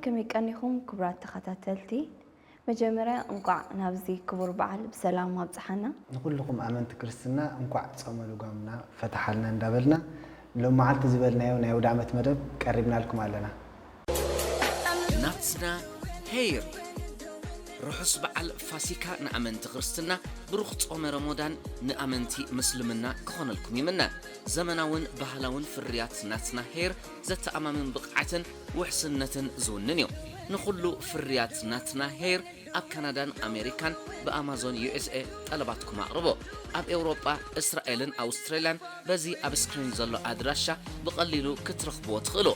ከመይ ቀኒኹም ክቡራት ተኸታተልቲ? መጀመርያ እንቋዕ ናብዚ ክቡር በዓል ብሰላም ኣብጽሓና። ንኹልኹም ኣመንቲ ክርስትና እንቋዕ ጾመ ልጓምና ፈታሓልና እንዳበልና፣ ሎም መዓልቲ ዝበልናዮ ናይ ኣውደ ዓመት መደብ ቀሪብናልኩም ኣለና። ናትና ሄይር ርሑስ በዓል ፋሲካ ንኣመንቲ ክርስትና፣ ብሩኽ ጾመ ረሞዳን ንኣመንቲ ምስልምና ክኾነልኩም ይምነ። ዘመናውን ባህላውን ፍርያት ናትና ሄይር ዘተኣማምን ብቕዓትን ውሕስነትን ዝውንን እዩ። ንኹሉ ፍርያት ናትና ሄይር ኣብ ካናዳን ኣሜሪካን ብኣማዞን ዩ ኤስ ኤ ጠለባትኩም ኣቕርቦ። ኣብ ኤውሮጳ፣ እስራኤልን ኣውስትራልያን በዚ ኣብ ስክሪን ዘሎ ኣድራሻ ብቐሊሉ ክትረኽብዎ ትኽእሉ።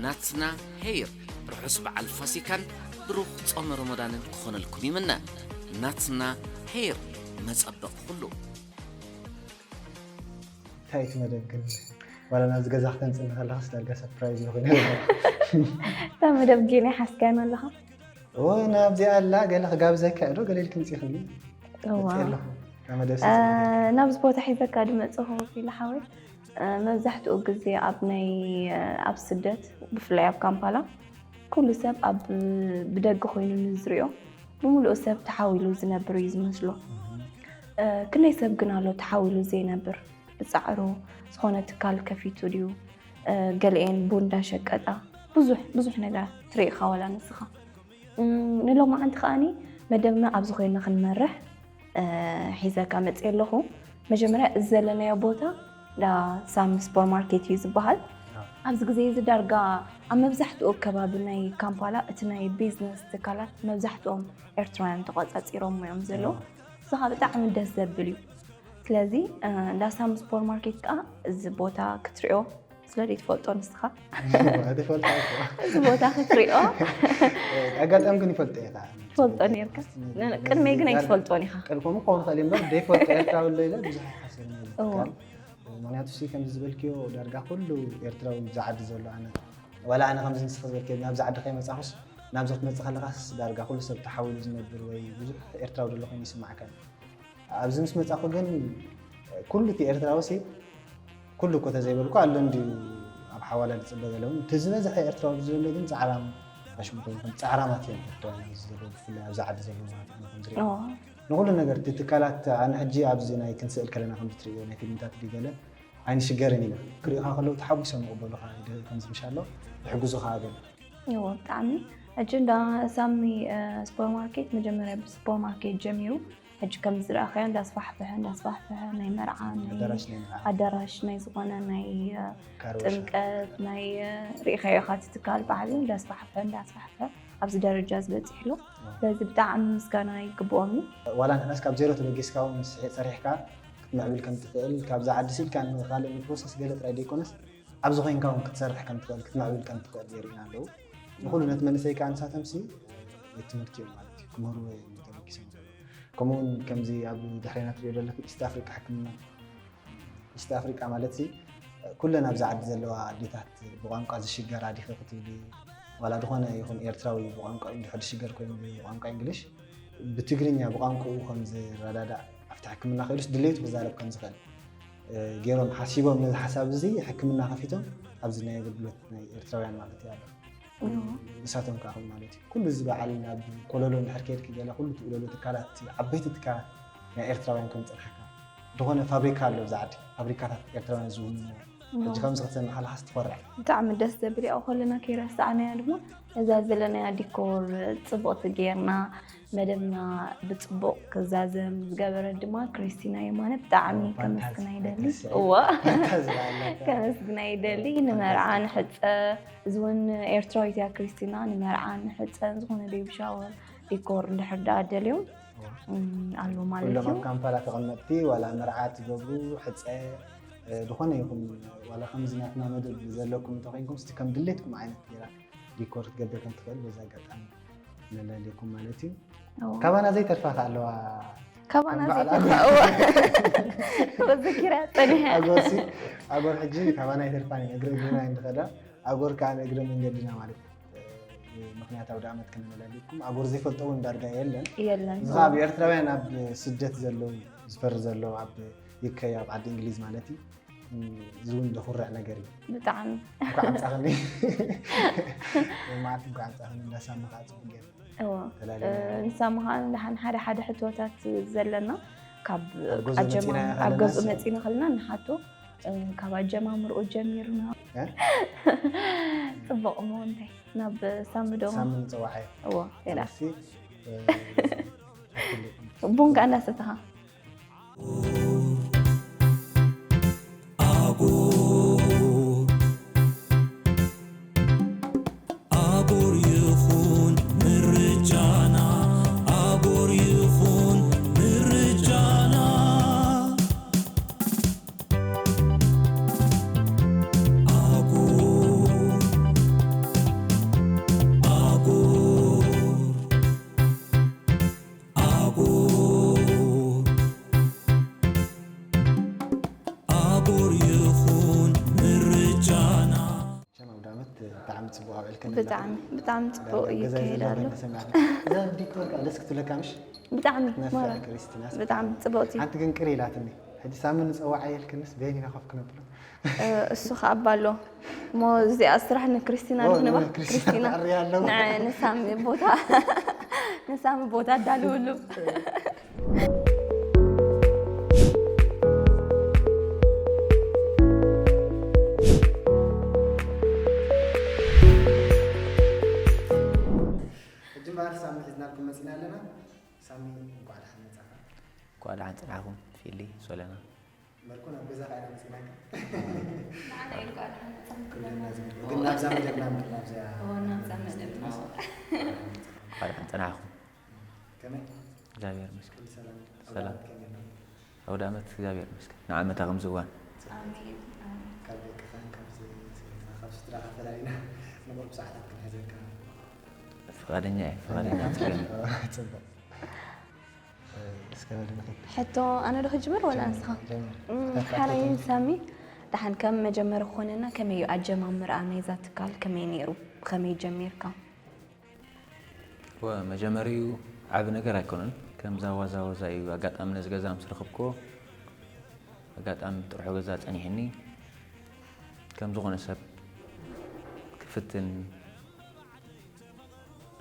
ናትና ሄይር ርሑስ በዓል ፋሲካን ብሩኽ ጾመ ረመዳንን ክኾነልኩም ይምነ። ናትና ሄይር መጸበቕ ኩሉ። እንታይ እቲ መደብ ግን ዋላ ናብዚ ገዛ ክተምፅእኒ ከለኻስ ዳርጋ ሰርፕራይዝ ዝኾነ። እታ መደብ ጌና ሓስካያን ኣለኻ? ኦ ናብዚኣ ኣላ ገለ ክጋብዘካ ዶ ገለ ኢልክ ምፂኽኒ? እዋ። መፂእ ኣለኹ ናብ መደብ ናብዚ ቦታ ሒዘካ ድመፅኹ ኢለ ሓወይ። መብዛሕትኡ ግዜ ኣብ ናይ ኣብ ስደት ብፍላይ ኣብ ካምፓላ ኩሉ ሰብ ኣብ ብደገ ኮይኑ ንዝሪኦ ብምሉኡ ሰብ ተሓዊሉ ዝነብር እዩ ዝመስሎ። ክንደይ ሰብ ግን ኣሎ ተሓዊሉ ዘይነብር ብፃዕሩ ዝኾነ ትካል ከፊቱ ድዩ ገሊኤን ቡን እንዳሸቀጣ ብዙሕ ብዙሕ ነገራት ትርኢ ኢኻ ዋላ ንስኻ። ንሎማዓንቲ ከኣኒ መደብና ኣብዚ ኮይና ክንመርሕ ሒዘካ መፅየ ኣለኹ። መጀመርያ እዚ ዘለናዮ ቦታ እንዳ ሳሚ ሱፐርማርኬት እዩ ዝበሃል። ኣብዚ ግዜ እዚ ዳርጋ ኣብ መብዛሕትኡ ከባቢ ናይ ካምፓላ እቲ ናይ ቢዝነስ ትካላት መብዛሕትኦም ኤርትራውያን ተቋፃፂሮሞ እዮም ዘለዉ። እዚ ከዓ ብጣዕሚ ደስ ዘብል እዩ። ስለዚ እንዳ ሳሚ ሱፐርማርኬት ከዓ እዚ ቦታ ክትሪኦ ስለ ዘይትፈልጦ ንስኻ ትፈልጣ እኮ። እዚ ቦታ ክትሪኦ ኣጋጣሚ ግን ይፈልጦ እየ ከዓ። ትፈልጦ ነርካ? ቅድመይ ግን ኣይትፈልጦን ኢኻ። ቅድሚ ከምኡ ክኸውን ይኽእል እዩ እምበር ዘይፈልጦ ኤርትራዊ ኣሎ ኢለ ብዙሕ ኣይሓስብን እየ። እዎ። ትካል ምክንያቱ ሲ ከምዚ ዝበልክዮ ዳርጋ ኩሉ ኤርትራዊ ኣብዚ ዓዲ ዘሎ ኣነ ዋላ ኣነ ከምዚ ንስኺ ዝበልክዮ ናብዚ ዓዲ ከይመፃኹስ ናብዚ ክትመፅእ ከለኻስ ዳርጋ ኩሉ ሰብ ተሓዊሉ ዝነብር ወይ ብዙሕ ኤርትራዊ ዘሎ ኮይኑ ይስማዓካ እዩ። ኣብዚ ምስ መፃኹ ግን ኩሉ እቲ ኤርትራዊ ሲ ኩሉ እኮ ተዘይበልኩ ኣሎ እንድዩ ኣብ ሓዋላ ዝፅበ ዘለውን እቲ ዝበዝሐ ኤርትራዊ ዘሎ ግን ፃዕራም ኣሽሙቶም ይኹን ፃዕራማት እዮም ኤርትራውያን ኣብዚ ዘለዉ ብፍላይ ኣብዚ ዓዲ ዘለዉ ማለት ኣነ ከም ዝሪኦ እዎ። ንኹሉ ነገር እቲ ትካላት ኣነ ሕጂ ኣብዚ ናይ ክንስእል ከለና ከም ትርእዮ ናይ ፊልምታት ድዩ ገለ ኣይንሽገርን ኢና ክሪእኻ ከለዉ ተሓጒሶም ይቕበሉኻ ከምዚ ምሻሎ ይሕግዙኻ ገለ እዎ ብጣዕሚ ሕጂ እንዳ ሳሚ ሱፐርማርኬት መጀመርያ ብሱፐርማርኬት ጀሚሩ ሕጂ ከም ዝረኣኸዮ እንዳስፋሕፈሐ እንዳስፋሕፈሐ ናይ መርዓ ናይ ኣዳራሽ ናይ መርዓ ኣዳራሽ ናይ ዝኾነ ናይ ካሮሻ ጥምቀት ናይ ርኢኻዮ ኢኻ እቲ ትካል ባዕሉ እንዳስፋሕፈሐ እንዳስፋሕፈሐ ኣብዚ ደረጃ ዝበፂሕሉ ስለዚ ብጣዕሚ ምስጋና ይግብኦም እዩ። ዋላ ንሕናስ ካብ ዜሮ ተበጊስካ እውን ስሒ- ሰሪሕካ ክትምዕብል ከም ትኽእል ካብዛ ዓዲ ስኢልካ ንኻልእ ንፕሮሰስ ገለ ጥራይ ዘይኮነስ ኣብዚ ኮይንካ እውን ክትሰርሕ ከም ትኽእል ክትምዕብል ከም ትኽእል የርእዩና ኣለዉ ንኩሉ ነቲ መንእሰይ ከዓ ንሳቶም ሲ ቤት ትምህርቲ እዮም ማለት እዩ ክምህርዎ እዮም ተበጊሶም ዘለዉ ከምኡ እውን ከምዚ ኣብ ድሕሬና ትሪኦ ዘለኹ ኢስት ኣፍሪቃ ሕክምና ኢስት ኣፍሪቃ ማለት ሲ ኩለን ኣብዚ ዓዲ ዘለዋ ኣዴታት ብቋንቋ ዝሽገራ ዲኺ ክትብሊ ዋላ ዝኾነ ይኹን ኤርትራዊ ብቋንቋ እንድሕር ዝሽገር ኮይኑ ብቋንቋ እንግሊሽ ብትግርኛ ብቋንቋኡ ከም ዝረዳዳእ ኣብቲ ሕክምና ከይዱስ ድሌቱ ክዛረብ ከም ዝኽእል ገይሮም ሓሲቦም ነዚ ሓሳብ እዚ ሕክምና ከፊቶም ኣብዚ ናይ ኣገልግሎት ናይ ኤርትራውያን ማለት እዩ ኣሎ ንሳቶም ከዓ ከም ማለት እዩ ኩሉ እዚ በዓል ናብ ኮለሎ እንድሕር ከይድኪ ገለ ኩሉ እቲ ኮለሎ ትካላት ዓበይቲ ትካላት ናይ ኤርትራውያን ከም ዝፀንሓካ ዝኾነ ፋብሪካ ኣሎ ብዛ ዓዲ ፋብሪካታት ኤርትራውያን ዝውንዎ ሕጂ ከምዚ ክትሰምዕ ከለኻስ ትኾርዕ ብጣዕሚ ደስ ዘብል ያው ከለና ከይረሳዕናያ ድማ እዛ ዘለናያ ዲኮር ፅቡቕቲ ጌርና መደብና ብፅቡቕ ክዛዘም ዝገበረት ድማ ክሪስቲና የማነ ብጣዕሚ ከመስግና ይደሊ እዋ ከመስግና ይደሊ ንመርዓ ንሕፀ እዚ እውን ኤርትራዊት እያ ክሪስቲና ንመርዓ ንሕፀን ዝኾነ ቤቢ ሻወር ዲኮር እንድሕር ደኣ ደልዮም ኣሎ ማለት ኩሎም እዩ ኣብ ካምፓላ ተቐመጥቲ ዋላ መርዓ ትገብሩ ሕፀ ዝኾነ ይኹን ዋላ ከምዚ ናትና መደብ ዘለኩም እንተኮይንኩም ስቲ ከም ድሌትኩም ዓይነት ገይራ ዲኮር ክትገብር ከም ትኽእል በዚ ኣጋጣሚ ነለልየኩም ማለት እዩ እዎ። ካባና ዘይተርፋ ከ ኣለዋ ካባና በዓል ዘይተርፋ እዎ። ወዘኪራ ፀኒሐ ኣጎርሲ ኣጎር ሕጂ ካባና ኣይተርፋን እዩ እግሪ እግርና እዩ ንኸዳ ኣጎር ከዓ ንእግሪ መንገድና ማለት እዩ ምክንያት ኣውደ ዓመት ከነመላልኩም ኣጎር ዘይፈልጦ እውን ዳርጋ የለን የለን እዚ ከዓ ኣብ ኤርትራውያን ኣብ ስደት ዘለዉ ዝፈሪ ዘለዉ ኣብ ዩከይ ኣብ ዓዲ እንግሊዝ ማለት እዩ እዚ እውን ዘኹርዕ ነገር እዩ። ብጣዕሚ እንኳዕ ኣምፃእኽኒ። መዓልቲ እንኳዕ ኣምፃእኽኒ። እንዳ ሳሚ ከዓ ፅቡቅ ገይሩ እዎ ተላሊና። ንሳሚ ከዓ ደሓን ሓደ ሓደ ሕቶታት ዘለና ካብ ኣብ ገዝኡ ኣጀማ- መፂና ኣብ ገዝኡ ከለናስ- መፂና ከለና ንሓቶ ካብ ኣጀማምርኡ ጀሚርና እ? ፅቡቅ እሞ እንታይ ናብ ሳሚ ዶ ሳሚ ንፀዋዓዮ። እዎ ሌላ እስኪ፣ እ፣ ኣክልኩም። ቡን ከዓ እንዳሰተኻ ኣጎር ኣጎር ይኹን ምርጫና ኣጎር ይኹን ምርጫና ኣጎር ኣጎር ኣጎር ኣጎር ይኹን ምርጫና ሸም ኣውደ ዓመት ብጣዕሚ ፅቡቅ ኣብዕልከን ብጣዕሚ ብጣዕሚ ፅቡቅ እዩ ገዛ ይካሄድ ዘለና ኣሎ ተሰሚዕካ። እዛ ዲኮር ከዓ ደስ ክትብለካ ምሽ? ብጣዕሚ ነፍዕ ማራ ክርስቲና። ብጣዕሚ ፅቡቅቲ ሓንቲ ግን ቅር ኢላትኒ። ሕጂ ሳሚ ንፀዋዓ የልክንስ በይን ኢና ኮፍ ክነብሎ። እሱ ከዓ ኣባ ኣሎ እሞ እዚኣ ስራሕ ንክርስቲና ኦ፣ ንክንባ ንክርስቲና ተዕርያ ኣለዎ። ንሳሚ ቦታ ንሳሚ ቦታ ኣዳልውሉ ሕጂ እምበኣር ሳሚ ሒዝናልኩም መፂና ኣለና። ሳሚ እንኳዕ ደሓን መፃኻ። እንኳዕ ደሓን ፅናሕኩም ፊሊ ሶለና። መርኩ ናብ ገዛ ከዓ ኢና መፂናካ። ንዓና እዩ እንኳዕ ደሓን መፃኹም ክብለና ክብለና ዝግብኦ። ግን ናብዛ መደብና እምበር ናብዚኣ እዎ ናብዛ መደብና እንኳዕ ደሓን ፅናሕኩም። ከመይ? እግዚኣብሔር ይመስገን። ኩሉ ሰላም? ሰላም። ከመይ ኣሎ? ኣውደ ዓመት እግዚኣብሔር ይመስገን። ንዓመታ ከምዚ እዋን ኣሜን ኣሜን ካብ ደቅኻን ካብ ሰበይትኻ ካብ ስድራኻ ፈላሊና ንቁሩብ ሰዓታት ክንሕዘካ። ፍቓደኛ እየ፣ ፍቓደኛ ፅገም። ፅቡቅ። እስከ በል ንኸይድ። ሕቶ ኣነ ዶ ክጅምር ወላ ንስኻ? ጀምር። እም፣ ሓራይን ሳሚ ደሓን ከም መጀመሪ ክኾነና ከመይ እዩ ኣጀማምራ ናይዛ ትካል ከመይ ነይሩ? ብኸመይ ጀሚርካ? ወ መጀመሪኡ ዓቢ ነገር ኣይኮነን። ከምዛ ዋዛ ዋዛ እዩ። ኣጋጣሚ ነዚ ገዛ ምስ ረኸብክዎ ኣጋጣሚ ጥርሑ ገዛ ጸኒሕኒ ከም ዝኾነ ሰብ ክፍትን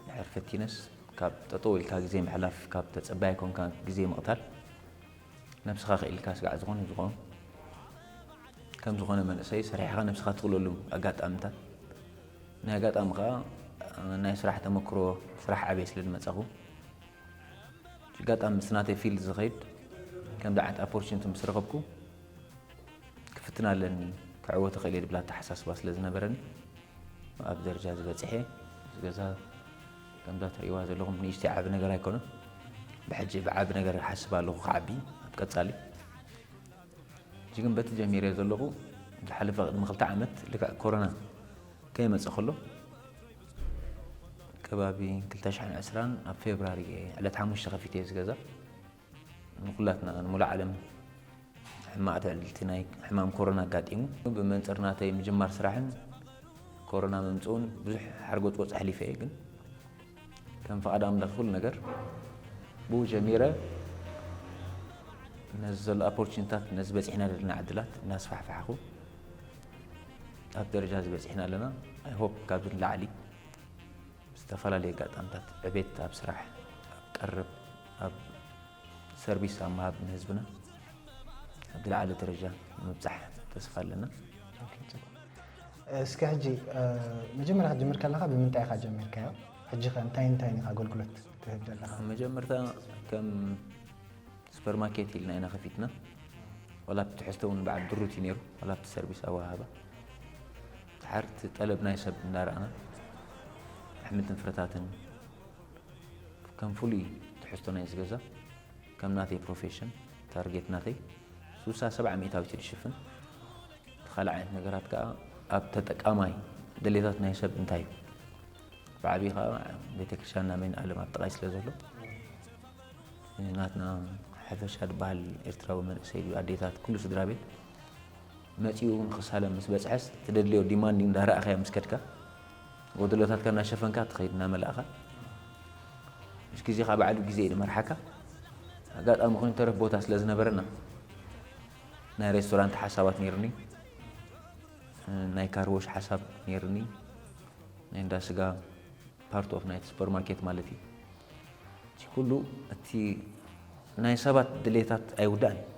ድሕር ፈቲነስ ካብ ጠጠው ኢልካ ግዜ ምሕላፍ ካብ ተጸባይ ኮንካ ግዜ ምቕታል ነብስኻ ክኢልካ ስጋዕ ዝኾነ ዝኾኑ ከም ዝኾነ መንእሰይ ሰሪሕኻ ነብስኻ ትኽእለሉ ኣጋጣምታት ናይ ኣጋጣሚ ከዓ ናይ ስራሕ ተመክሮ ስራሕ ዓብየ ስለ ዝመጻኹ ኣጋጣሚ ምስ ናተይ ፊልድ ዝኸይድ ከምዚ ዓይነት ኣፖርቹኒቲ ምስ ረኸብኩ ክፍትን ኣለኒ ክዕወት እኽእል እየ ዝብል ኣተሓሳስባ ስለ ዝነበረኒ ኣብ ደረጃ ዝበፅሐ እዚ ገዛ ከምዛ ትርእይዋ ዘለኹም ንእሽተይ ዓቢ ነገር ኣይኮነን ብሕጂ ብዓቢ ነገር ሓስብ ኣለኹ ክዓቢ ኣብ ቀጻሊ ሕጂ ግን በቲ ጀሚረ ዘለኹ ዝሓለፈ ቅድሚ ክልተ ዓመት ልክዕ ኮሮና ከይመፀ ከሎ ከባቢ ክልተ ሽሕን ዕስራን ኣብ ፌብራሪ ዕለት ሓሙሽተ ከፊተ እየ ዝገዛ ንኩላትና ንሙሉእ ዓለም ሕማቕ ትዕልልቲ ናይ ሕማም ኮሮና ኣጋጢሙ ብመንፅር ናተይ ምጅማር ስራሕን ኮሮና ምምፅኡን ብዙሕ ሓርጎፅጎፅ ኣሕሊፈ እየ ግን ከም ፍቓድ ኣምላኽ ኩሉ ነገር ብኡ ጀሚረ ነዚ ዘሎ ኣፖርቹኒታት ነዚ በፂሕና ዘለና ዕድላት እናስፋሕፋሕኹ ኣብ ደረጃ ዝበፂሕና ኣለና I hope ካብዚ ንላዕሊ ዝተፈላለዩ ኣጋጣምታት ዕቤት ኣብ ስራሕ ኣብ ቀረብ ኣብ ሰርቪስ ኣብ ምሃብ ንህዝብና ኣብ ዝለዓለ ደረጃ ንምብፃሕ ተስፋ ኣለና። እስኪ ሕጂ መጀመርያ ክትጅምር ከለካ ብምንታይ ኢካ ጀሚርካዮ? ሕጂ ከ እንታይ እንታይ ኢካ ኣገልግሎት ትህብ ዘለካ? መጀመርታ ከም ሱፐርማርኬት ኢልና ኢና ከፊትና ዋላ ኣብቲ ትሕዝቶ እውን በዓል ድሩት እዩ ነይሩ ዋላ ኣብቲ ሰርቪስ ኣወሃህባ ድሓር እቲ ጠለብ ናይ ሰብ እንዳረኣና ኣሕምልትን ፍረታትን ከም ፍሉይ ትሕዝቶ ናይ ዝገዛ ከም ናተይ ፕሮፌሽን ታርጌት ናተይ ሱሳ ሰብዓ ሚእታዊት እዩ ዝሽፍን እቲ ካልእ ዓይነት ነገራት ከዓ ኣብ ተጠቃማይ ደሌታት ናይ ሰብ እንታይ እዩ ብዓብዪ ከዓ ቤተክርስትያን ናመን ዓለም ኣብ ጥቓይ ስለ ዘሎ ናትና ሓፈሻ ዝበሃል ኤርትራዊ መንእሰይ እዩ ኣዴታት ኩሉ ስድራ ቤት መፂኡ ንክሳለም ምስ በፅሐስ ትደድልዮ ዲማንድ እንዳረኣኻዮ ምስ ከድካ ጎደሎታትካ እናሸፈንካ ትኸይድ እናመላእኻ ምስ ግዜኻ ባዕሉ ግዜ እዩ ዝመርሓካ ኣጋጣሚ ኮይኑ ተረፍ ቦታ ስለ ዝነበረና ናይ ሬስቶራንት ሓሳባት ነይሩኒ፣ ናይ ካርዎሽ ሓሳብ ነይሩኒ፣ ናይ እንዳ ስጋ ፓርት ኦፍ ናይቲ ሱፐርማርኬት ማለት እዩ። እቲ ኩሉ እቲ ናይ ሰባት ድሌታት ኣይውዳእን እዩ።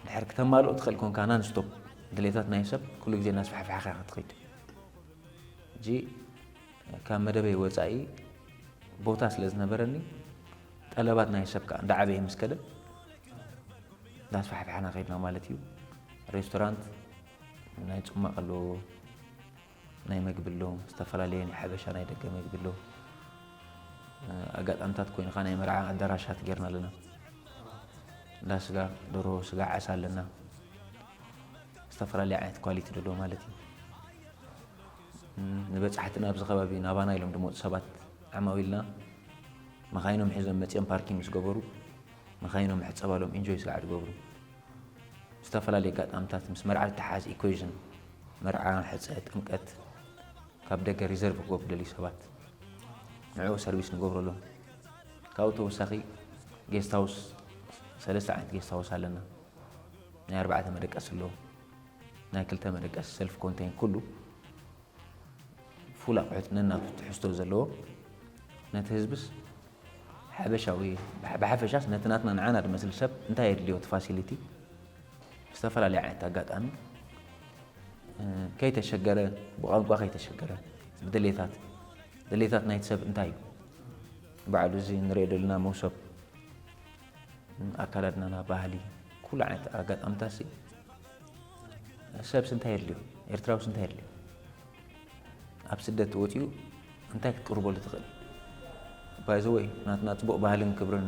ድሕር ክተማልኦ ትኽእል ኮንካ ናንስቶፕ ድሌታት ናይ ሰብ ኩሉ ግዜ እናስፋሕፋሕካ ክትኸይድ። ሕጂ ካብ መደበይ ወፃኢ ቦታ ስለ ዝነበረኒ ጠለባት ናይ ሰብ ከዓ እንዳዓበየ ምስ ከደ እንዳስፋሕፋሕና ከይድና ማለት እዩ። ሬስቶራንት ናይ ፅማቕ ኣለዎ፣ ናይ መግቢ ኣሎ፣ ዝተፈላለየ ናይ ሓበሻ ናይ ደገ መግቢ ኣሎ። ኣጋጣምታት ኮይንካ ናይ መርዓ ኣዳራሻት ጌርና ኣለና። እንዳ ስጋ፣ ደሮ፣ ስጋ ዓሳ ኣለና። ዝተፈላለየ ዓይነት ኳሊቲ ደሎ ማለት እዩ። ንበጻሕትና ኣብዚ ከባቢ ናባና ኢሎም ድመፁ ሰባት ዓማዊልና መኻይኖም ሒዞም መፂኦም ፓርኪንግ ምስ ገበሩ መኻይኖም ሕፀባሎም ኢንጆይ ስጋዕ ድገብሩ። ዝተፈላለዩ ኣጋጣምታት ምስ መርዓ ዝተሓዝ ኢኩዌዥን፣ መርዓ፣ ሕፀ፣ ጥምቀት ካብ ደገ ሪዘርቭ ክገብሩ ደልዩ ሰባት ንዕኡ ሰርቪስ ንገብረሎም። ካብኡ ተወሳኺ ጌስት ሃውስ፣ ሰለስተ ዓይነት ጌስት ሃውስ ኣለና። ናይ ኣርባዕተ መደቀሲ ኣለዎ፣ ናይ ክልተ መደቀሲ ሰልፍ ኮንቴን ኩሉ ፉል ኣቑሑት ነናቱ ትሕዝቶ ዘለዎ ነቲ ህዝብስ ሓበሻዊ ብሓፈሻስ ነቲ ናትና ንዓና ድመስል ሰብ እንታይ የድልዮ እቲ ፋሲሊቲ ብዝተፈላለየ ዓይነት ኣጋጣሚ ከይተሸገረ ብቋንቋ ከይተሸገረ ብድሌታት ድሌታት ናይቲ ሰብ እንታይ እዩ ባዕሉ እዚ ንሪኦ ዘለና መውሰብ ኣካዳድናና ባህሊ ኩሉ ዓይነት ኣጋጣምታት ሲ ሰብስ እንታይ የድልዮ ኤርትራውስ እንታይ የድልዮ ኣብ ስደት ወፂኡ እንታይ ክትቅርበሉ ትኽእል ባይዘወይ ናትና ፅቡቕ ባህልን ክብርን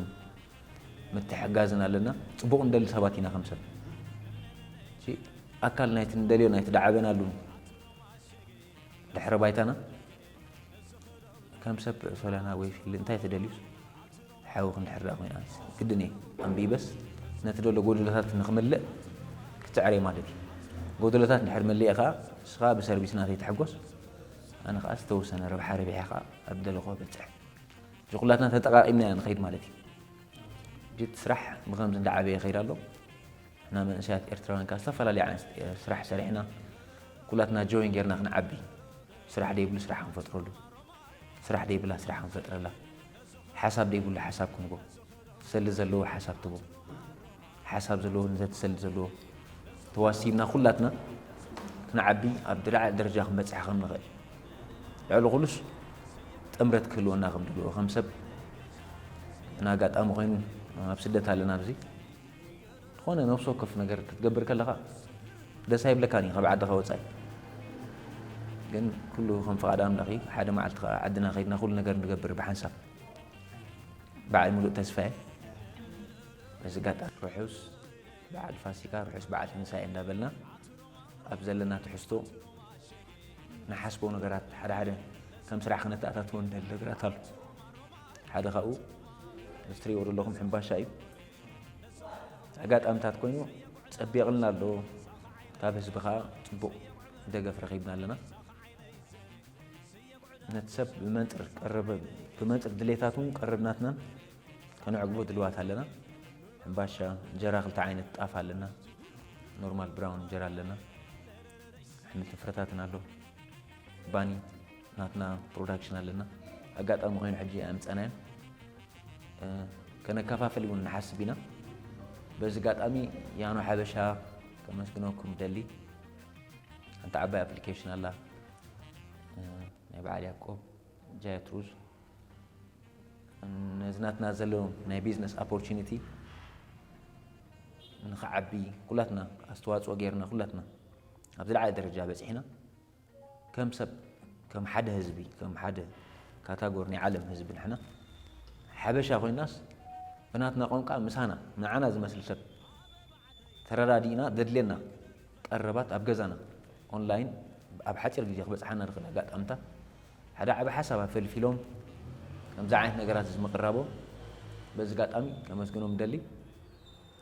ምትሕጋዝን ኣለና ፅቡቕ እንደሊ ሰባት ኢና ከም ሰብ ኣካል ናይቲ ንደልዮ ናይቲ ዳዓበናሉ ድሕረ ባይታና ከም ሰብ ሶላና ወይ ፊል እንታይ ትደልዩ ሓዊ ክንድሕር ደኣ ኮይና ግድን እየ ኣንቢበስ ነቲ ደሎ ጎደሎታት ንክምልእ ክትዕረ ማለት እዩ ጎደሎታት እንድሕር መሊእኻ ንስኻ ብሰርቪስ ናተይ ትሕጎስ ኣነ ከዓ ዝተወሰነ ረብሓ ረቢሐ ከዓ ኣብ ደለኹ በፅሕ እዚ ኩላትና ተጠቃቂምና ኢና ንኸይድ ማለት እዩ ጅት ስራሕ ብከምዚ እንዳዓበየ ይኸይድ ኣሎ ንሕና መንእሰያት ኤርትራውያን ከዓ ዝተፈላለዩ ዓይነት ስራሕ ሰሪሕና ኩላትና ጆይን ጌርና ክንዓቢ ስራሕ ደይብሉ ስራሕ ክንፈጥረሉ ስራሕ ደይብላ ስራሕ ክንፈጥረላ ሓሳብ ደይብሉ ሓሳብ ክንቦ ትሰሊ ዘለዎ ሓሳብ ትቦ ሓሳብ ዘለዎ ንዘትሰሊ ዘለዎ ተዋሲብና ኩላትና ክንዓቢ ኣብ ድላዓል ደረጃ ክንበፅሕ ከም ንኽእል ልዕሊ ኩሉስ ጥምረት ክህልወና ከም ድልዎ ከም ሰብ እና ኣጋጣሚ ኮይኑ ኣብ ስደት ኣለና ኣብዚ ዝኾነ ነብሲ ወከፍ ነገር ክትገብር ከለኻ ደስ ኣይብለካን እዩ ካብ ዓድኻ ወፃኢ ግን ኩሉ ከም ፍቓድ ኣምላኽ እዩ ሓደ መዓልቲ ከዓ ዓድና ከይድና ኩሉ ነገር ንገብር ብሓንሳብ በዓል ሙሉእ ተስፋ እየ በዚ ጋጣሚ ርሑስ በዓል ፋሲካ ርሑስ በዓል ትንሳኤ እንዳበልና ኣብ ዘለና ትሕዝቶ ንሓስቦ ነገራት ሓደ ሓደ ከም ስራሕ ክነተኣታትዎ ንደሊ ነገራት ኣሎ ሓደ ካብኡ እዚ ትሪእዎ ዘለኹም ሕምባሻ እዩ ኣጋጣምታት ኮይኑ ፀቢቕልና ኣሎ ካብ ህዝቢ ከዓ ፅቡቕ ደገፍ ረኺብና ኣለና ነቲ ሰብ ብመንፅር ቀረበ ብመንፅር ድሌታት እውን ቀረብናትናን ከነዕግቦ ድልዋት ኣለና ሕምባሻ እንጀራ ክልተ ዓይነት ጣፍ ኣለና ኖርማል ብራውን እንጀራ ኣለና ኣሕምልትን ፍረታትን ኣሎ ባኒ ናትና ፕሮዳክሽን ኣለና ኣጋጣሚ ኮይኑ ሕጂ ኣምፀናዮ ከነከፋፍል እውን ንሓስብ ኢና በዚ ኣጋጣሚ ያኖ ሓበሻ ከመስግነኩም ደሊ ሓንቲ ዓባይ ኣፕሊኬሽን ኣላ ናይ በዓል ያዕቆብ ጃየት ሩዝ ነዚ ናትና ዘሎ ናይ ቢዝነስ ኣፖርቹኒቲ ንክዓቢ ኩላትና ኣስተዋፅኦ ገይርና ኩላትና ኣብ ዝለዓለ ደረጃ በፂሕና ከም ሰብ ከም ሓደ ህዝቢ ከም ሓደ ካታጎሪ ናይ ዓለም ህዝቢ ንሕና ሓበሻ ኮይናስ ብናትና ቋንቋ ምሳና ንዓና ዝመስል ሰብ ተረዳዲእና ዘድልየና ቀረባት ኣብ ገዛና ኦንላይን ኣብ ሓፂር ግዜ ክበፅሓና ዝኽእል ኣጋጣምታት ሓደ ዓቢ ሓሳብ ኣፈልፊሎም ከምዚ ዓይነት ነገራት እዚ ምቕራቦም በዚ ኣጋጣሚ ከመስግኖም ደሊ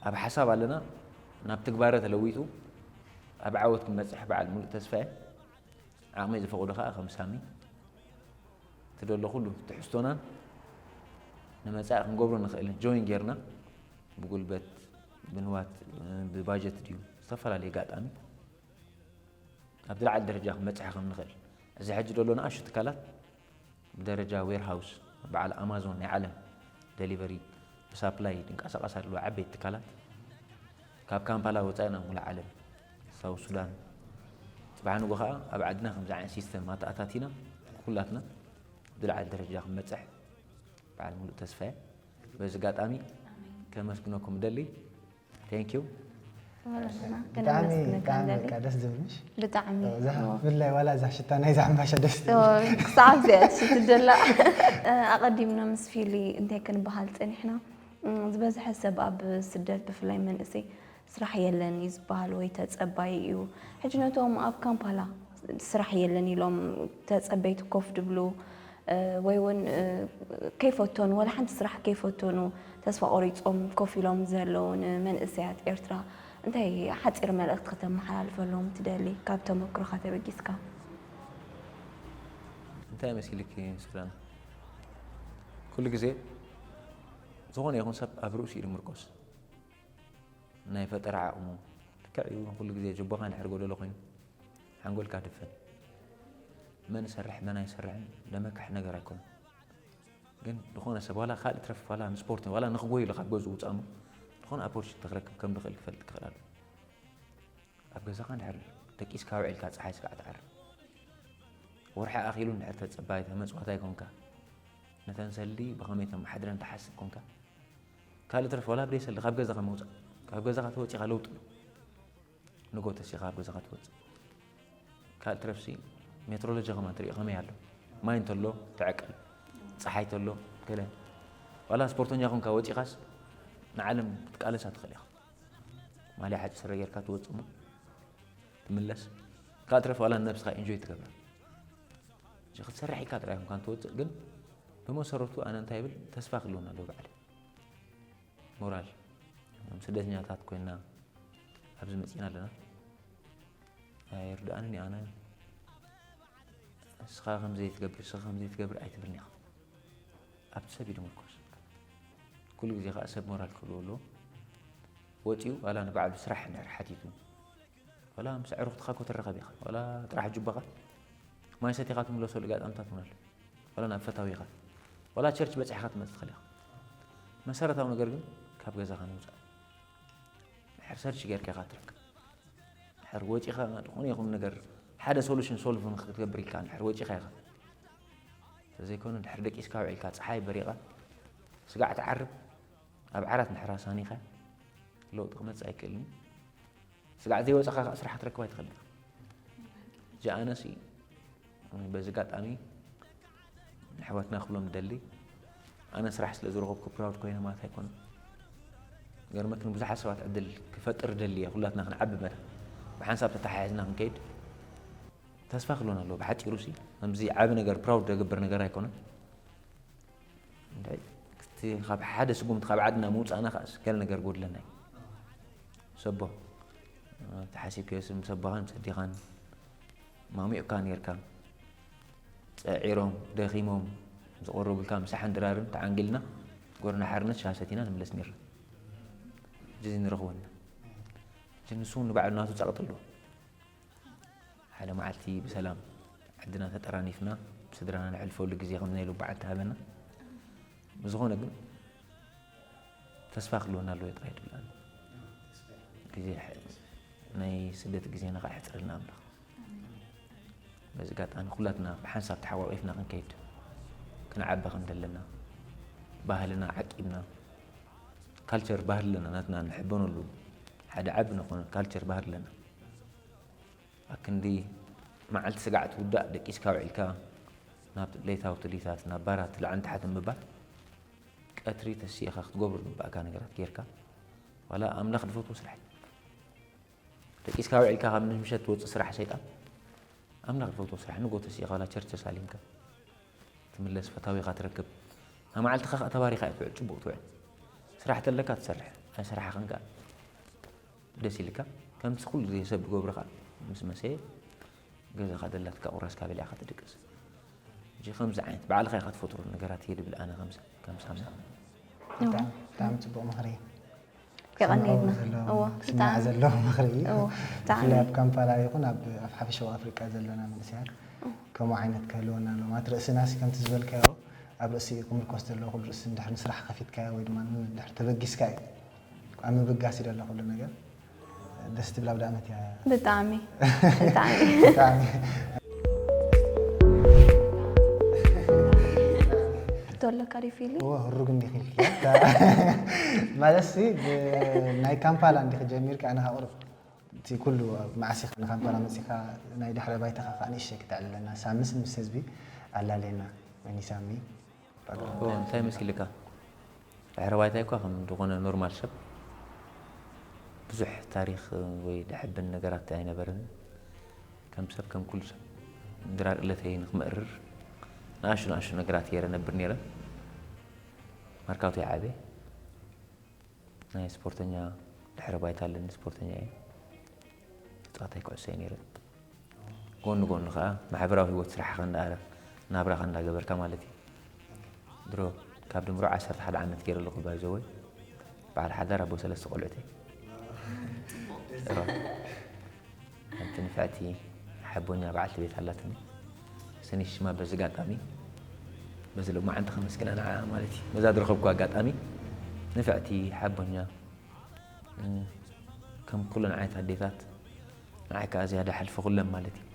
ኣብ ሓሳብ ኣለና ናብ ትግባረ ተለዊጡ ኣብ ዓወት ክንበፅሕ በዓል ሙሉእ ተስፋ እየ ዓቕመይ ዝፈቕዶ ከዓ ከም ሳሚ እቲ ደሎ ኩሉ ትሕዝቶናን ንመፃኢ ክንገብሮ ንኽእል ጆይን ጌርና ብጉልበት ብንዋት ብባጀት ድዩ ዝተፈላለየ ኣጋጣሚ ኣብ ዝለዓለ ደረጃ ክንበፅሕ ከም ንኽእል። እዚ ሕጂ ዘሎ ንኣሽቱ ትካላት ብደረጃ ዌርሃውስ በዓል ኣማዞን ናይ ዓለም ደሊቨሪ ብሳፕላይ ዝንቀሳቐሳ ዘለዋ ዓበይቲ ትካላት ካብ ካምፓላ ወፃኢ ናብ ሙሉእ ዓለም ሳውት ሱዳን ፅባሕ ንጎ ከዓ ኣብ ዓድና ከምዚ ዓይነት ሲስተም ኣተኣታቲና ኩላትና ዝለዓለ ደረጃ ክንበፅሕ በዓል ሙሉእ ተስፋ እየ። በዚ ኣጋጣሚ ከመስግነኩም እደሊ። Thank you። ብጣዕሚ ብጣዕሚ በቃ ደስ ዝብል ምሽ ብጣዕሚ ብላይ ዋላ እዛ ሽታ ናይ ዛሕምባሻ ደስ ክሳብ ዚኣ ትሽትደላ ኣቐዲምና ምስ ፊሊ እንታይ ክንበሃል ፀኒሕና ዝበዝሐ ሰብ ኣብ ስደት ብፍላይ መንእሰይ ስራሕ የለን እዩ ዝበሃል ወይ ተፀባይ እዩ ሕጂ ነቶም ኣብ ካምፓላ ስራሕ የለን ኢሎም ተፀበይቲ ኮፍ ድብሉ ወይ እውን ከይፈተኑ ዋላ ሓንቲ ስራሕ ከይፈተኑ ተስፋ ቆሪፆም ኮፍ ኢሎም ዘለዉ ንመንእሰያት ኤርትራ እንታይ ሓፂር መልእኽቲ ከተመሓላልፈሎም ትደሊ ካብ ተመክሮኻ ተበጊስካ? እንታይ መሲልኪ ሱዳን? ኩሉ ግዜ ዝኾነ ይኹን ሰብ ኣብ ርእሱ እዩ ዝምርኮስ። ናይ ፈጠራ ዓቕሙ ልክዕ እዩ። ኩሉ ግዜ ጀቦኻ እንድሕር ጎደሎ ኮይኑ ሓንጎልካ ድፈን። መን ይሰርሕ መን ኣይሰርሕን ደመካሕ ነገር ኣይኮነን። ግን ዝኾነ ሰብ ዋላ ካልእ ትረፍ ዋላ ንስፖርት ዋላ ንኽጎይ ኢሉ ካብ ገዝኡ ውፃእ እሞ ዝኾነ ኣፖርቹኒቲ ክረክብ ከም ዝኽእል ክፈልጥ ክኽእል ኣሎ። ኣብ ገዛኻ እንድሕር ደቂስካ ውዒልካ ፀሓይ ስጋዕ ትዓርብ። ወርሒ ኣኺሉ እንድሕር ተፀባይ ተመፅዋታይ ኮንካ ነተን ሰልዲ ብኸመይ ተመሓድረን ትሓስብ ኮንካ ካልእ ትረፍ ዋላ ብደይ ሰልዲ ካብ ገዛኻ ምውፃእ ካብ ገዛኻ ተወፂኻ ለውጢ ኣሎ። ንጎ ተሲኻ ኣብ ገዛኻ ትወፅእ። ካልእ ትረፍሲ ሜትሮሎጂ ከማን ትሪኦ ከመይ ኣሎ። ማይ እንተሎ ትዕቀል፣ ፀሓይ ተሎ ገለ ዋላ ስፖርተኛ ኮንካ ወፂኻስ ንዓለም ክትቃለሳ ትኽእል ኢኻ። ማልያ ሓፂር ስረ ጌርካ ትወፅእ እሞ ትምለስ። ካልእ ትረፍ ዋላ ንነብስኻ ኢንጆይ ትገብራ። ክትሰርሕ ኢልካ ጥራይ ኮንካ እንትወፅእ ግን ብመሰረቱ ኣነ እንታይ ይብል ተስፋ ክህልወና ኣለዎ ባዕለይ። ሞራል ስደተኛታት ኮይና ኣብዚ መፂና ኣለና። ኣይርድኣንን እዩ ኣነ ንስኻ ከምዘይ ትገብር ንስኻ ከምዘይ ትገብር ኣይትብልኒ ኢኻ። ኣብቲ ሰብ እዩ ዝምርኮስ። ኩሉ ግዜ ከዓ ሰብ ሞራል ክህልዎ ኣለዎ። ወፂኡ ዋላ ንባዕሉ ስራሕ እንድሕር ሓቲቱ ዋላ ምስ ኣዕሩኽትኻ እኮ ትራኸብ ኢኻ። ዋላ ጥራሕ ጁባኻ ማይ ሰቲኻ ትምለሰሉ ኣጋጣምታት እውን ኣሎ። ዋላ ናብ ፈታዊኻ ዋላ ቸርች በፂሕኻ ትመፅእ ትኽእል ኢኻ። መሰረታዊ ነገር ግን ካብ ገዛኻ ምውፃእ። ድሕር ሰርች ጌርካ ኢኻ ትረክብ። ድሕር ወፂኻ ዝኾነ ይኹን ነገር ሓደ ሶሉሽን ሶልቭ ክትገብር ኢልካ ድሕር ወፂኻ ኢኻ። ተዘይኮነ ድሕር ደቂስካ ውዒልካ ፀሓይ በሪቓ ስጋዕ ትዓርብ ኣብ ዓራት ድሕር ኣሳኒኻ ለውጢ ክመፅእ ኣይክእልን እዩ። ስጋዕ ዘይወፀኻ ከዓ ስራሕ ክትረክብ ኣይትኽእልን ኢኻ። ጃኣነሲ በዚ ኣጋጣሚ ንኣሕዋትና ክብሎም ደሊ ኣነ ስራሕ ስለ ዝረኸብኩ ፕራውድ ኮይነ ማለት ኣይኮነን። ገርመክ ንብዙሓት ሰባት ዕድል ክፈጥር ደሊ እየ ኩላትና ክንዓቢ መዳ ብሓንሳብ ተተሓሒዝና ክንከይድ ተስፋ ክህልወና ኣለዎ። ብሓፂሩ ሲ ከምዚ ዓቢ ነገር ፕራውድ ዘገብር ነገር ኣይኮነን። እንታይ እቲ ካብ ሓደ ስጉምቲ ካብ ዓድና ምውፃእና ከዓስ ገለ ነገር ጎድለና እዩ። ሰቦ ተሓሲብከዮ ስም ሰቦኻን ሰዲኻን ማሚቕካ ነርካ። ፀዒሮም ደኺሞም ዝቐረቡልካ ምሳሕን ድራርን ተዓንጊልና ጎርና ሓርነት ሻሂ ሰቲና ንምለስ ነርና። እዚ ንረኽቦ ኣለና። እዚ ንሱ እውን ንባዕሉ ናቱ ፀቕጢ ኣለዎ። ሓደ መዓልቲ ብሰላም ዓድና ተጠራኒፍና ብስድራና ነሕልፈሉ ግዜ ከም ናይ ሎሚ በዓል ተሃበና። ብዝኾነ ግን ተስፋ ክህልወና ኣለዎ ጥራይ ትብል ኣነ። ግዜ ናይ ስደት ግዜና ከዓ የሕፅረልና ኣምላኽ። በዚ ኣጋጣሚ ኩላትና ብሓንሳብ ተሓቋቒፍና ክንከይድ ክንዓቢ ከም ዘለና ባህልና ዓቂብና ካልቸር ባህሊ ኣለና ናትና ንሕበነሉ ሓደ ዓቢ ዝኾነ ካልቸር ባህሊ ኣለና። ኣክንዲ መዓልቲ ስጋዕ ትውዳእ ደቂስካ ውዒልካ ናብ ለይታዊ ትልሂታት ናብ ባራት ላዕልን ታሕትን ምባል ቀትሪ ተሲእኻ ክትገብሮ ዝግባእካ ነገራት ጌርካ ዋላ ኣምላኽ ዝፈትዎ ስራሕ እዩ። ደቂስካ ውዒልካ ካብ ምሸት ትወፅእ ስራሕ ሰይጣን ኣምላኽ ዝፈትዎ ስራሕ ንጎ ተሲእኻ ዋላ ቸርች ተሳሊምካ ትምለስ ፈታዊኻ ትረክብ ኣብ መዓልትኻ ከዓ ተባሪኻ እያ ትውዕል ፅቡቕ ትውዕል ስራሕ ተለካ ትሰርሕ ኣይሰራሕኻን ከዓ ደስ ኢልካ ከምቲ ኩሉ ግዜ ሰብ ዝገብሮ ከዓ ምስ መሰየ ገዛኻ ደላትካ ቁራስካ በሊዕካ ትድቅስ እንጂ ከምዚ ዓይነት ባዕልኻ ኢኻ ትፈጥሮ ነገራት እየ ድብል ኣነ ከም ሳምና። ብጣዕሚ ፅቡቕ ምኽሪ እዩ። የቐንየልና። ክስምዖ ዘለዎ- እዎ፣ ክስማዕ ብጣዕሚ። ዘለዎ ምኽሪ እዩ። እዎ፣ ብጣዕሚ። ብፍላይ ኣብ ካምፓላ ይኹን ኣብ ኣብ ሓፈሻዊ ኣፍሪቃ ዘለና መንእሰያት ከምኡ ዓይነት ክህልወና ኣለዎ። ማለት ርእስና ሲ ከምቲ ዝበልካዮ ኣብ ርእሲ ክምርኮስ ዘለዎ ኩሉ ርእሲ እንድሕር ንስራሕ ከፊትካዮ ወይ ድማ እንድሕር ተበጊስካ እዩ ኣብ ምብጋስ እዩ ዘሎ ኩሉ ነገር። ደስ ትብል ኣውደ ዓመት እያ። ብጣዕሚ ብጣዕሚ ብጣዕሚ ሕቶ ኣለካ ድዩ ፊሊ? እዎ ህሩግ እንዲኺ ኢልኪ ማለት ሲ ብ- ናይ ካምፓላ እንዲኺ ጀሚርካ ኣነ ቁሩብ እቲ ኩሉ መዓሲኻ ንካምፓላ መፂኻ ናይ ድሕረ ባይታኻ ከዓ ንእሽተይ ክተዕልለና ሳምስ ምስ ህዝቢ ኣላለየና መኒሳሚ እንታይ መሲልካ? ድሕረ ባይታይ እኳ ከም ዝኾነ ኖርማል ሰብ ብዙሕ ታሪኽ ወይ ደሕብን ነገራት ኣይነበረን። ከም ሰብ ከም ኩሉ ሰብ ድራር እለተይ ንክመእርር ንኣሹ ንኣሹ ነገራት ገይረ ነብር ነይረ። ማርካቱ ይዓበ ናይ ስፖርተኛ ድሕረ ባይታ ኣለኒ። ስፖርተኛ እየ። ተፃዋታይ ኩዕሶ እየ ነይረ። ጎኒ ጎኒ ከዓ ማሕበራዊ ህይወት ስራሕኻ እንዳኣረ ናብራኻ እንዳገበርካ ማለት እዩ። ድሮ ካብ ድምሮ ዓሰርተ ሓደ ዓመት ገይረ ኣለኹ። ባይዘወይ በዓል ሓዳር ኣቦ ሰለስተ ቆልዑት እየ። እዋ። ሓንቲ ንፍዕቲ ሓቦኛ በዓልቲ ቤት ኣላትኒ። ሰኒ ሽማ በዚ ኣጋጣሚ በዚ ሎማዓንቲ ከመስግና ንዓ ማለት እዩ። በዛ ዝረኸብኩ ኣጋጣሚ ንፍዕቲ ሓቦኛ ከም ኩለን ዓይነት ኣዴታት ንዓይ ከዓ ዝያዳ ሕልፊ ኩለን ማለት እዩ።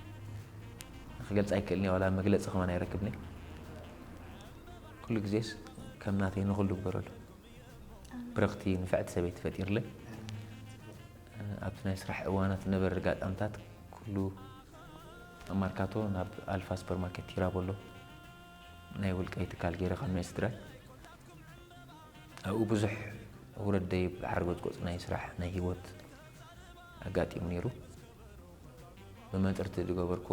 ክገልፅ ኣይክእልን እየ፣ ዋላ መግለፂ ከማን ኣይረክብን እየ። ኩሉ ግዜስ ከም ናተይ ንኹሉ ግበረሉ። ብርኽቲ ንፍዕቲ ሰበይቲ ፈጢርለይ። ኣብቲ ናይ ስራሕ እዋናት ዝነበረ ኣጋጣምታት ኩሉ ኣብ ማርካቶ ናብ ኣልፋ ሱፐርማርኬት ቲራቦሎ ናይ ውልቀይ ትካል ገይረ ካብ ናይ ስድራይ ኣብኡ ብዙሕ ውረድ ደይብ ሓርጎጽጎጽ ናይ ስራሕ ናይ ህይወት ኣጋጢሙ ነይሩ። ብመንጽርቲ ዝገበርኮ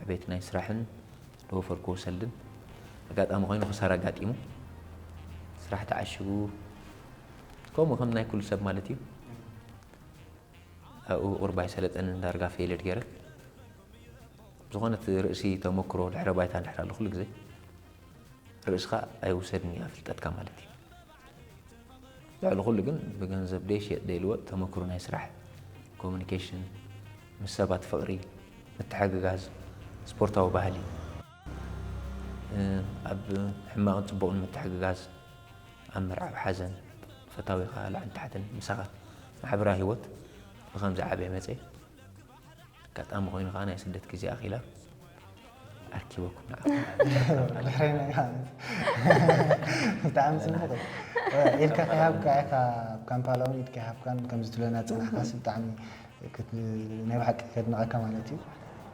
ዕቤት ናይ ስራሕን ዝወፈርኮ ሰልድን ኣጋጣሚ ኮይኑ ክሳራ ኣጋጢሙ። ስራሕ ተዓሽጉ ከምኡ ከም ናይ ኩሉ ሰብ ማለት እዩ። ኣብኡ ቁርባይ ሰለጠንን ዳርጋ ፌልድ ገይረ። ዝኾነት ርእሲ ተመክሮ ድሕረ ባይታ እንድሕር ኣሎ ኩሉ ግዜ ርእስኻ ኣይውሰድን እያ ፍልጠትካ ማለት እዩ። ልዕሊ ኩሉ ግን ብገንዘብ ደይሽየጥ ደይልወጥ ተመክሮ ናይ ስራሕ፣ ኮሙኒኬሽን፣ ምስ ሰባት ፍቕሪ፣ ምትሕግጋዝ፣ ስፖርታዊ ባህሊ፣ ኣብ ሕማቕን ጽቡቕን ምትሕግጋዝ፣ ኣብ መርዓ፣ ኣብ ሓዘን፣ ፈታዊኻ ላዕልን ታሕትን ምሳኻ ማሕበራዊ ህይወት ብኸምዚ ዓብየ መጸ። ኣጋጣሚ ኮይኑ ከዓ ናይ ስደት ግዜ ኣኺላ ኣርኪበኩም ንዓኹም። ድሕረና ማለት ብጣዕሚ ፅቡቅ እዩ። ኢድካ ከይሃብካ ኢኻ ኣብ ካምፓላ እውን ኢድካ ይሃብካን ከምዚ ትብለና ዝፀናሕካስ ብጣዕሚ ክት- ናይ ብሓቂ ከድንቐካ ማለት እዩ።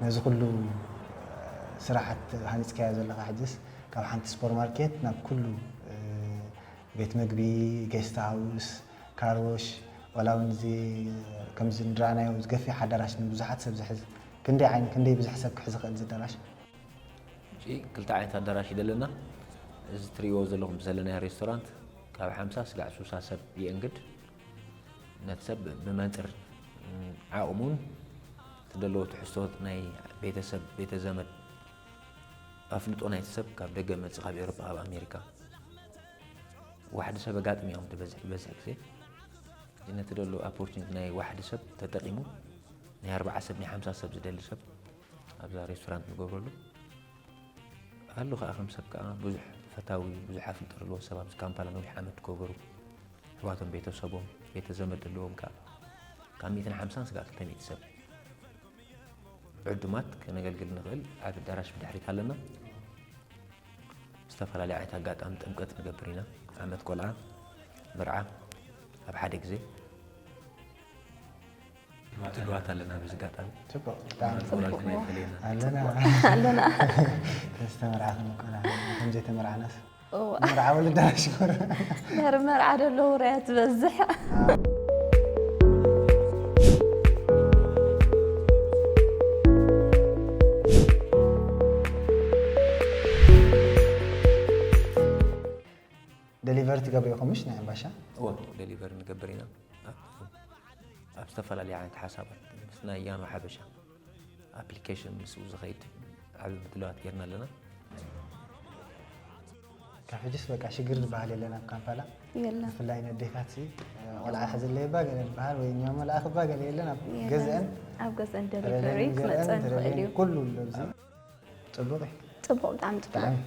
ነዚ ኩሉ ስራሓት ሃኒፅካዮ ዘለኻ ሕጅስ ካብ ሓንቲ ሱፐርማርኬት ናብ ኩሉ ቤት መግቢ፣ ጌስት ሃውስ፣ ካርወሽ ዋላ እውን እዚ ከምዚ ንረኣናዮ ዝገፊሕ ኣዳራሽ ንብዙሓት ሰብ ዝሕዝ ክንደይ ዓይነት ክንደይ ብዙሕ ሰብ ክሕዝ ይኽእል እዚ ኣዳራሽ? ሕጂ ክልተ ዓይነት ኣዳራሽ እዩ ዘለና። እዚ ትርእይዎ ዘለኹም ዘለናዮ ሬስቶራንት ካብ ሓምሳ ስጋዕ ሱሳ ሰብ ይእንግድ። ነቲ ሰብ ብመንፅር ዓቕሙን እቲ ዘለዎ ትሕዝቶ ናይ ቤተሰብ ቤተዘመድ ኣፍልጦ ናይቲ ሰብ ካብ ደገ መፅእ ካብ ኤውሮጳ ካብ ኣሜሪካ ዋሕዲ ሰብ ኣጋጥሚ እዮም ዝበዝሕ ዝበዝሕ ግዜ ነቲ ደሎ ኣፖርቹኒቲ ናይ ዋሕዲ ሰብ ተጠቂሙ ናይ ኣርባዓ ሰብ ናይ ሓምሳ ሰብ ዝደሊ ሰብ ኣብዛ ሬስቶራንት ንገብረሉ ኣሉ ከዓ ከም ሰብ ከዓ ብዙሕ ፈታዊ ብዙሕ ኣፍልጦ ዘለዎ ሰብ ኣብዚ ካምፓላ ነዊሕ ዓመት ዝገበሩ ኣሕዋቶም ቤተሰቦም ቤተዘመድ ዘለዎም ከዓ ካብ ሚእትን ሓምሳን ስጋዕ ክልተ ሚእቲ ሰብ ዕዱማት ከነገልግል ንኽእል ዓብ ኣዳራሽ ብድሕሪት ኣለና። ዝተፈላለዩ ዓይነት ኣጋጣሚ ጥምቀት ንገብር ኢና። ዓመት ቆልዓ፣ መርዓ ኣብ ሓደ ግዜ ትግባት ኣለና። በዚ ኣጋጣሚ ፅቡቅ ብጣዕሚ ወላዲትና ይፈለየና። ኣለና ኣለና ተስተመርዓ ክንኮና ከምዘይተመርዓናስ እዋ። መርዓ ወለዳ ሽኮር ድሕሪ መርዓ ደሎ ውራያት ትበዝሕ። ደሊቨሪ ትገብሩ ኢኹም ምሽ ናይ ሕምባሻ? እዎ ደሊቨሪ ንገብር ኢና። ኣብ- ኣብ ዝተፈላለዩ ዓይነት ሓሳባት ምስ ናይ ያማ ሓበሻ ኣፕሊኬሽን ምስኡ ዝኸይድ ዓብዪ ምድላዋት ጌርና ኣለና። ሕጅስ በቃ ሽግር ዝበሃል የለን ኣብ ካምፓላ። የለን። ብፍላይ ነዴታት ሲ ቆልዓ ሕዝለይባ ገለ ዝበሃል ወይ እኛ መልኣኽባ ገለ የለን። ኣብ የለን። ገዝአን ኣብ ገዝአን ተደልየን ደሊቨሪ ገዝአን ክመፀን ዝኽእል ተደልየን እዩ። ኩሉ ኣሎ ኣብዚ። ጽቡቕ እዩ። ፅቡቅ፣ ብጣዕሚ ፅቡቅ። ብጣዕሚ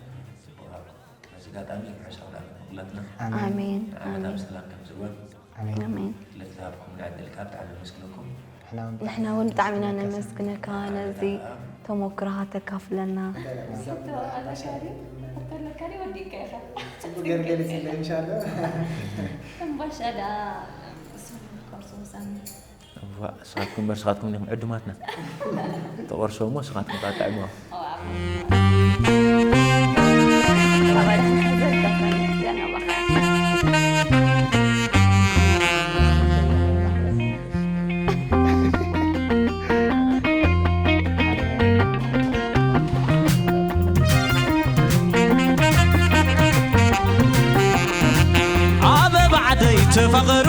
በዚ ኣጋጣሚ ርሑስ ኣውደ ዓመት ንኩላትና። ኣሜን። ኣሜን። ዓመት ኣብ ሰላም ከምዝግበር ኣሜን። ኣሜን። ስለዝሃብኩም ዕድል ካብ ብጣዕሚ ነመስግነኩም። ንሕና እውን ንሕና እውን ብጣዕሚ ኢና ነመስግነካ ነዚ ተሞክሮኻ ተካፍለና። ጽቡቅ ገይሩ ገሊጽ ኢለ ኢንሻኣላ። ሕምባሻ ደኣ እሱ ክቆርሶ ወሳኒ። እዋ፣ ንስኻትኩም እምበር ንስኻትኩም ዲኹም ዕዱማትና። ተቆርሶ እሞ ንስኻትኩም ከዓ ጥዕምዋ። ኣበባ ዓደይ ተፋቐሩ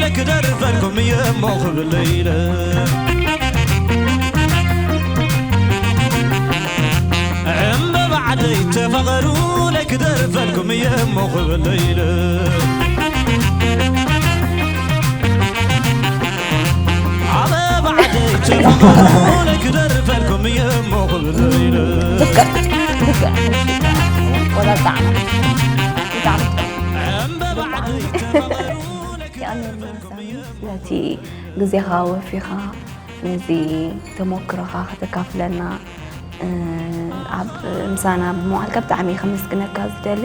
ለክደርፈልኩም እየ እሞ ክብል ኢለ ዕምበባ ዓደይ ተፋቐሩ ለክደርፈልኩም እየ እሞ ክብል ኢለ ኣበባ ዓደይ ተፋቐሩ ለክደርፈልኩም እየ እሞ ክብል ኢለ ዝቅዕ ዝቅዕ ወላ ጣዕሚ ብጣዕሚ ዕምበባ ዓደይ ተፋቐሩ የቐንየልና ሳሚ ስለቲ ግዜኻ ወፊኻ ነዚ ተሞክሮኻ ከተካፍለና እ፣ ኣብ ምሳና ብምዋልካ ብጣዕሚ ከመስግነካ ዝደሊ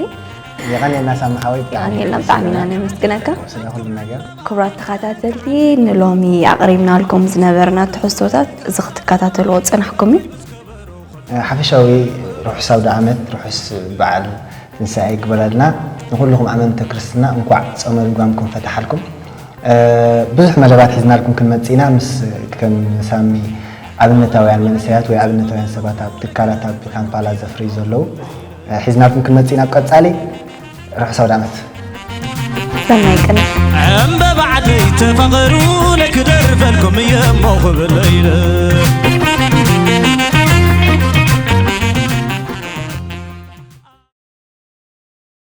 የቐንየልና ሳሚ ሓወይ፣ ብጣዕሚ የቐንየልና ብጣዕሚ ኢና ነመስግነካ ስለ ኩሉ ነገር። ክቡራት ተኸታተልቲ ንሎሚ ኣቕሪብናልኩም ዝነበርና ትሕዝቶታት እዚ ክትከታተልዎ ዝጸናሕኩም እዩ ሓፈሻዊ ርሑስ ኣውደ ዓመት፣ ርሑስ በዓል ትንሳኤ ይግበረልና። ንኹልኹም ኣመንቲ ክርስትና እንኳዕ ጾመ ልጓምኩም ፈታሓልኩም። እ፣ ብዙሕ መደባት ሒዝናልኩም ክንመጽእ ኢና። ምስ ከም ሳሚ ኣብነታውያን መንእሰያት ወይ ኣብነታውያን ሰባት ኣብ ትካላት ኣብ ካምፓላ ዘፍርዩ ዘለዉ እ፣ ሒዝናልኩም ክንመጽእ ኢና ኣብ ቀጻሊ። ርሑስ ኣውደ ዓመት። ሰናይ ቅነ ዕምበባ ዓደይ ተፋቐሩ ለክደርፈልኩም እየ እሞ ክብል ኢለ